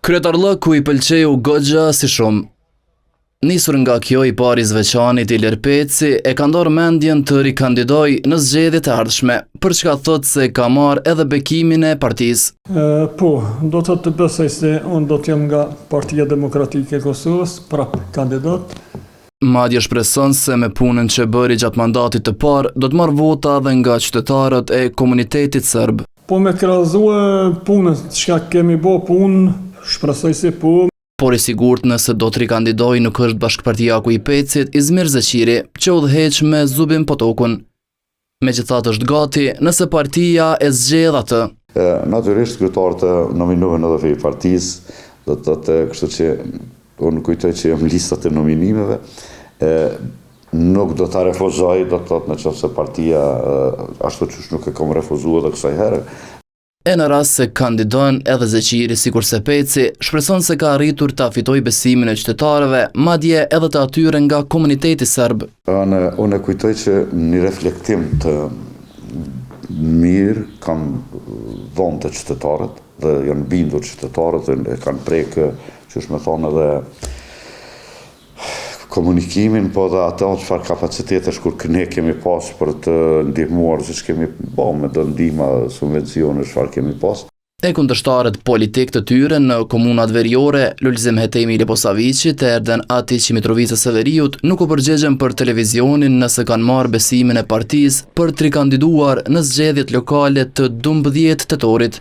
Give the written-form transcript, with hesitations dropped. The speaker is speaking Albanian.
Kryetarllëku i pëlqeu goxha si shumë. Nisur nga kjo i pari i Zveçanit Ilir Peci e ka ndarë mendjen të rikandidojë në zgjedhjet e ardhshme, për çka thotë se ka marrë edhe bekimin e partisë. Po, do të thotë besoj se unë do të jem nga Partia Demokratike e Kosovës, prapë kandidat. Madje shpreson se me punën që bëri gjatë mandatit të parë, do të marrë vota edhe nga qytetarët e komunitetit serb. Po me krahasue punën çka kemi bo punë, shpresoj se po. Por i sigurt nëse do të rikandidojë nuk është bashkëpartiaku i Pecit, Izmir Zeqiri, që udhëheq me Zubin Potokun. Megjithatë është gati nëse partia e zgjedh atë. Natyrisht kryetarët nominohen edhe prej partisë, do të thotë kështu që unë kujtoj që jam listat e nominimeve, e, nuk do ta refuzoj, do të thotë në qoftë se partia ashtu qysh nuk e kam refuzu edhe kësaj here. E në rast se kandidon edhe Zeqiri sikurse Peci, shpreson se ka arritur ta fitojë besimin e qytetarëve, madje edhe të atyre nga komuniteti serb. Unë, unë e kujtoj që një reflektim të mirë kam dhonë te qytetarët dhe janë bindur qytetarët dhe e kanë prekë, qysh me thonë edhe komunikimin, po edhe ato çfarë kapacitetesh kur ne kemi pas për të ndihmuar, siç kemi bo me do ndihma, subvencione, çfarë kemi pas. E kundërshtarët politikë të tyre në komunat veriore, Lulzim Hetemi i Leposaviqit e Erden Atiq i Mitrovicës së Veriut, nuk u përgjigjën për televizionin nëse kanë marrë besimin e partisë për të rikandiduar në zgjedhjet lokale të 12 tetorit.